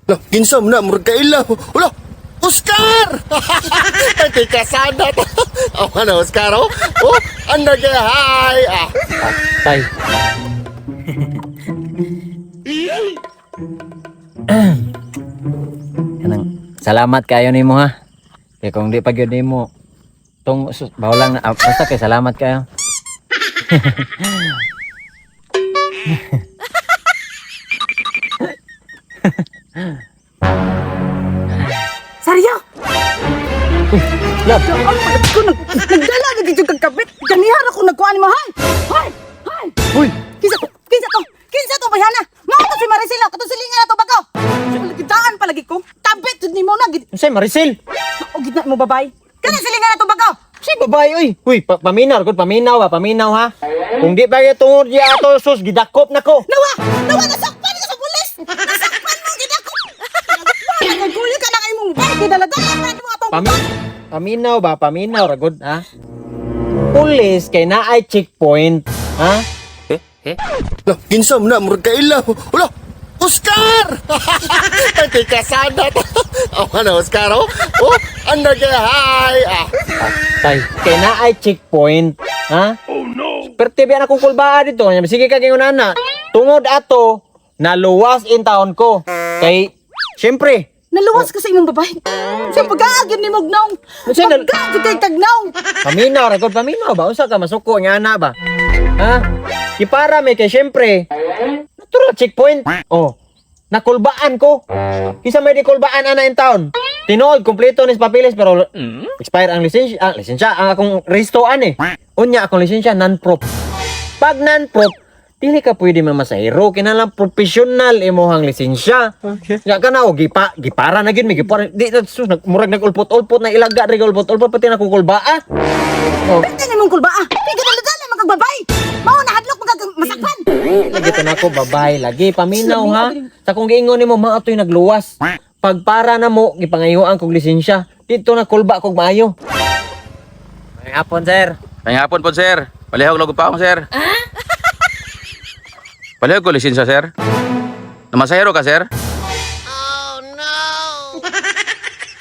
Lah, kinsa man na murag kaila. Wala. Oscar! Ay, kay kasada to. Oh, ano, Oscar, oh? Oh, ano kay hi. Ah. Tay. Kanang salamat kayo nimo ha. Kay kung di pa gyud nimo tong bawlang na ah, basta kay salamat kayo. Saryo! Love, Ang palad ko, nagdala na dito kag kapit. Ganihar ako nagkuhan mo, hay! Hay! Hay! Uy! Kinsa to? Kinsa to? Kinsa to, bayhana? Mao to si Maricela, katong silingan na to bagaw. Gitaan palagi ko. Tabit jud nimo na gid. Unsay Maricel? O gid na mo babay. Kana silingan na to bagaw. Unsay babae oy? Uy, paminaw gud paminaw ba, paminaw ha. Kung di ba gyud tungod di ato sus gidakop nako. Nawa! Nawa nasakpan ka sa pulis! Nasakpan mo gid ako. Nagkuyo ka na kay mong bay, gidala-dala pa nimo atong Paminaw ba, paminaw ra gud ha. Pulis kay naay checkpoint, ha? Lah, kinsa man na murag kaila. Wala. Oscar! Ay, kay kasada to. Oh, ano, Oscar, oh? Oh, ano kay hi. Ah. Tay, kay naay checkpoint, ha? Oh no. Perte biya na kong kulbaa dito. Sige ka kay na. Tungod ato naluwas in taon ko. Kay syempre, Naluwas ka sa imong babae. Sa pag-aagin ni Mognaw. Unsa Pag-aagin kay Tagnaw. Paminaw ra gud paminaw ba unsa ka masuko nga ana ba? Ha? Kipara may kay syempre natural checkpoint. Oh. Nakulbaan ko. Kinsa may di kulbaan ana in town? Tinuod kompleto ni sa papeles pero expire ang lisensya, ah, lisensya ang akong rehistoan eh. Unya akong lisensya non-prop. Pag non-prop, dili ka pwede mamasahero kinahanglan professional imong lisensya. Okay. Ya kana og gipa gipara na gyud mi gipara di sus nag, murag nagulpot-ulpot na ilaga ri ulpot-ulpot pati na kukulbaa. Oh, Pwede ni mong kulbaa. Pwede na dala mga babae. Mao na hadlok mga masakpan. Lagi to nako babay lagi paminaw ha. Sa kung giingon nimo mao to'y nagluwas. Pagpara na mo gipangayuan kog lisensya. Dito na kulba kog maayo. May hapon sir. May hapon po, sir. Palihog lago pa ako, sir. Palihog ko lisensya, sir. Namasahero ka, sir?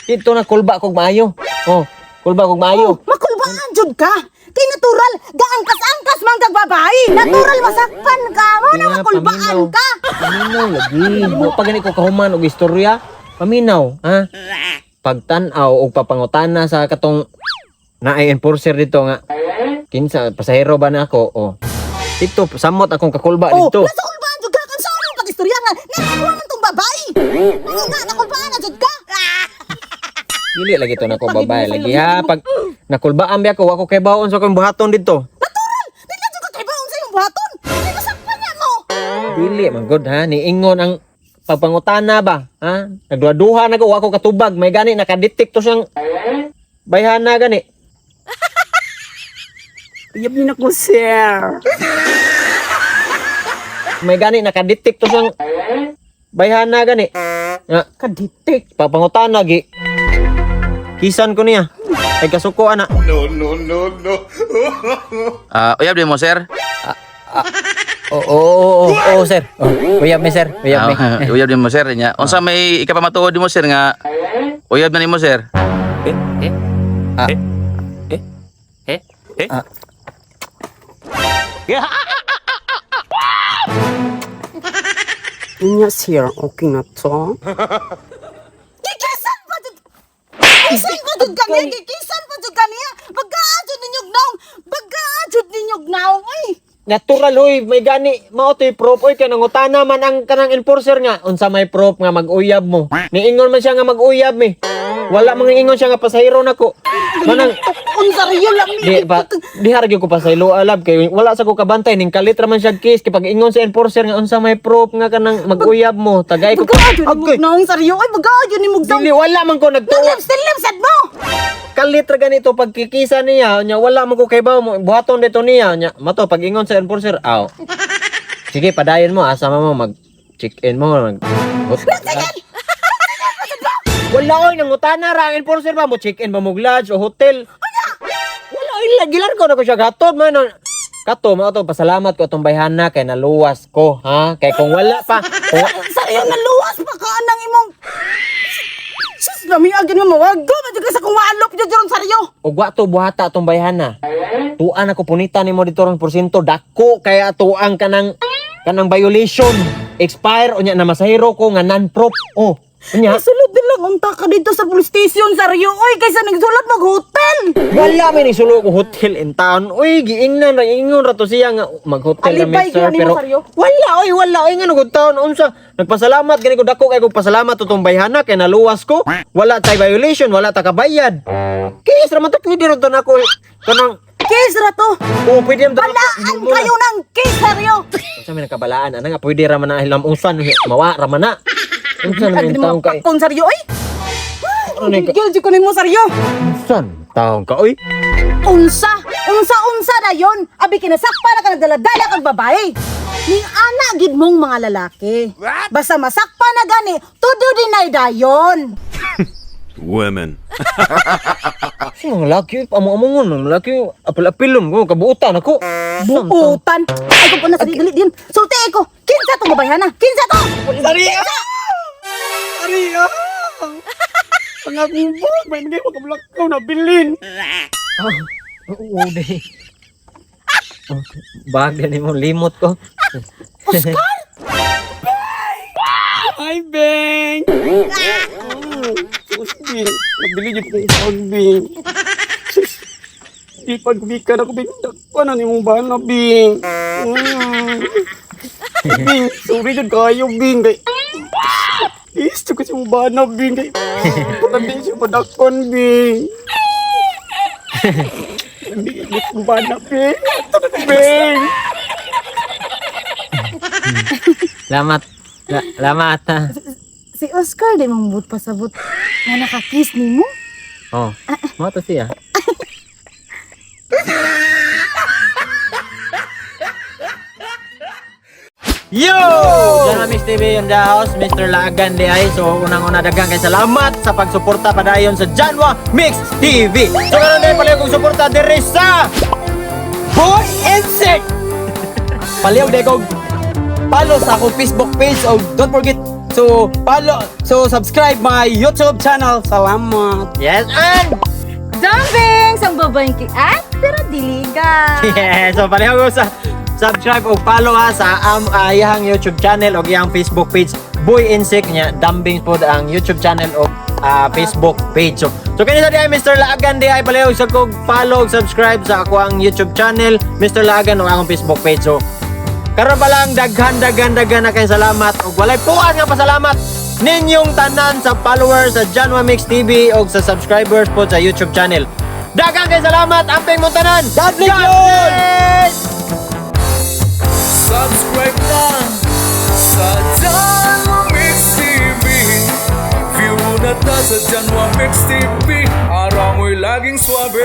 Dito na kulba kog maayo. Oh, kulba kog maayo. Makulbaan jud ka. Kay natural, gaangkas-angkas man kag babae. Natural masakpan ka. Mao na Kaya, makulbaan paminaw. ka. Paminaw lagi. Mo pa gani ko kahuman og istorya. Paminaw, ha? Pagtan-aw og papangutana sa katong naay enforcer dito nga kinsa pasahero ba na ako? Oh. Dito samot akong kakulba Oh, dito. nasa kulbaan jud ka kan sa anong pag-istorya nga. Nakakuha man tong babae. Mao nga nakulbaan na jud ka. Dili lagi to nako babae lagi ha. Pag nakulbaan biya ko, wa ko kay baon sa akong buhaton dito. Natural, dili jud ka kay baon sa imong buhaton. Kay masakpan na mo. Dili man good ha. Niingon ang pagpangutana ba ha? Nagduha-duha na ko, wa ko katubag. May gani nakadetect to siyang bayhana gani. Uyab ni nako, sir. May gani nakadetect to siyang bayhana gani. Nga Kaditik. pagpangutana gi. Kisan ko niya. Ay kasuko ana. No, no, no, no. Ah, uyab din mo, sir? Oo, oo, oo, oo, sir. Oh, uyab mi sir, uyab mi. Ah, uyab din mo, sir. Nya. Unsa may ikapamatuod mo, sir, nga uyab na nimo, sir? Ah. Inya sir, okay na to. Kikisan pa jud. Kikisan pa jud kaniya, kikisan pa jud kaniya. Bagaa jud ninyo gnaw. Bagaa jud ninyo gnaw. Ay, Natural oy, may gani mao to'y proof oy kay nangutana man ang kanang enforcer nga unsa may proof nga mag-uyab mo. Niingon man siya nga mag-uyab mi. Wala man ingon siya nga pasahero nako. Manang unsa riyo lang di ba di haragyo ko pasaylo alab kay wala sa ko kabantay ning kalit ra man siya case kay pag ingon sa enforcer nga unsa may proof nga kanang mag-uyab mo tagay ko. Bagaa jud ninyo Agay, gnaw sa riyo. Ay, bagaa jud ninyo gnaw. Dili wala man ko nagtuwa. Naglips sad mo. Kalit ra ganito pagkikisa niya nya wala man ko kay bawo mo buhaton dito niya nya mato pag ingon sa enforcer aw. Sige padayon mo asa mo mag check in mo mag Wala oy nangutana ra ang enforcer ba mo check in ba mo lodge o hotel. Wala oy lagilan ko na ko siya gatod man. Kato mao to pasalamat ko atong bayhana kay naluwas ko ha kay kung wala pa kung, Sa riyo naluwas pa ka anang imong Lamiag gyud mo mawago man jud ka sa kung waalop jud ron saryo. Ug wa to buhata atong bayhana. Tuan ako punita nimo dito ron porsyento dako kaya tuang kanang violation expire unya na masahiro ko nga non-prop. Oh, unya. Sulod din lang unta ka dito sa police station saryo oy kaysa nagsulod mag hotel. Wala may nisulo ko hotel in town. Uy, giingnan ra ingon ra to siya nga mag-hotel ra mi Alibay sir gyud nimo, pero Saryo. wala oy, wala oy nga good town unsa. Nagpasalamat gani ko dako kay kog pasalamat to tong bayhana kay naluwas ko. Wala tay violation, wala ta kabayad. Kis ra man to pwede ra to nako kanang Case ra to. oh, pwede ra to. Balaan kayo ng case saryo. Unsa may nakabalaan ana nga pwede ra man na hilamusan mawa ra man na. Unsa Ag man mo taong kay? pakon saryo oy. Ano ni ka? Gigil jud ko nimo saryo. Unsa taong ka oy? Unsa? Unsa unsa dayon? Abi kinasakpa na ka nagdala-dala kag babae. Ning ana gid mong mga lalaki. Basta masakpa na gani, tudo dinay dayon. Women. Kasi mga laki, amo-amongon, mga laki, apil-apilon ko, kabuutan ako. Buutan. Ay kung na sa dili din. Sulti ko. Kinsa tong babayhana? Kinsa to? Sariya! Sariya! Ang akong buhok, may nagay makablakaw na bilin. Oo, di. Bagay ni mo, limot ko. Hi, Beng! Sus, Bing. Nabili niyo kong phone, Bing. Sus, di pagbikan ako, Bing. Dakpan na ni mong bana, Bing. Bing, sorry jud kayo, Bing. Kay, isto ko si mong bana, Bing. Kay, parang di siya padakpan, Bing. Hindi ko bana, Bing. Ito na ko, Bing. Lamat. Lamat ha. Si Oscar di mong but pasabot nga nakakiss nimo. Oh, mo to siya. Yo! Diyan Mix TV in the house, Mr. Laagan di ay. So, unang-una daghang kay salamat sa pagsuporta padayon sa Janwa Mix TV. So, karon din pala kong suporta diri sa Boy Insect! Paliw de kog follow sa akong Facebook page o don't forget to follow so subscribe my YouTube channel. Salamat. Yes, and Dumping sang babaeng kiat pero diliga. Yeah, so pareho ko sa subscribe o follow ha sa iyang YouTube channel o iyang Facebook page Boy Insect niya Dumbing pod ang YouTube channel o Facebook page. So kini sa diay Mr. Laagan di ay pareho sa kog follow ug subscribe sa ako ang YouTube channel Mr. Laagan o akong Facebook page. So karon pa lang daghan daghan daghan na kay salamat ug walay puan nga pasalamat ninyong tanan sa followers sa Janwa Mix TV o sa subscribers po sa YouTube channel. Daghan kay salamat amping mo tanan. God bless you all! Subscribe na sa Janwa Mix TV. View na ta sa Janwa Mix TV. Araw mo'y laging swabe.